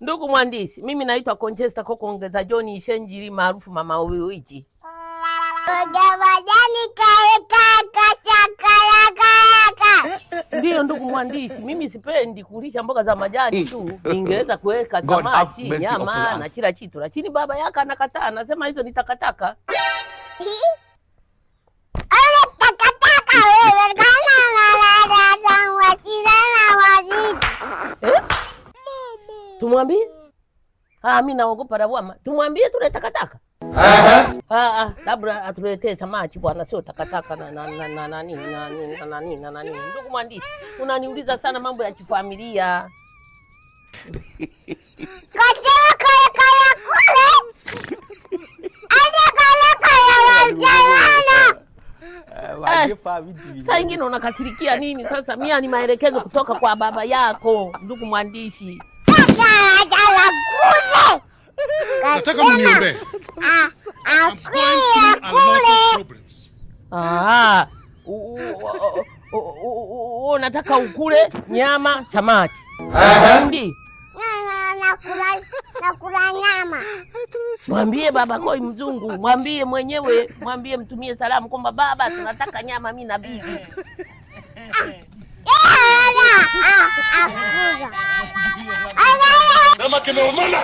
Ndugu mwandishi, mimi naitwa Conchester Koko Ongeza John Ishenjiri maarufu Mama Uwiji. Ndiyo ndugu mwandishi, mimi sipendi kulisha mboga za majani tu, ningeweza kuweka God have samaki, mercy upon nyama us. Na kila kitu, lakini baba yake anakataa, anasema hizo ni takataka. Eh? Tumwambie? Ah, mimi naogopa lawama. Tumwambie tule takataka? Ah, ah, labda atuletee samaki bwana, sio takataka na na na na nani na nani na nani na nani. Ndugu mwandishi, unaniuliza sana mambo ya kifamilia. Eh, saa ingine unakasirikia nini sasa? Mia ni maelekezo kutoka kwa baba yako, ndugu mwandishi. Nataka mniombee. I'm going through a lot of problems. Ah, unataka ukule nyama samaki. Ndi. Nakula nyama. Mwambie baba koi mzungu, mwambie mwenyewe, mwambie mtumie salamu kwamba baba, tunataka nyama mimi na bibi. Kama kimeumana.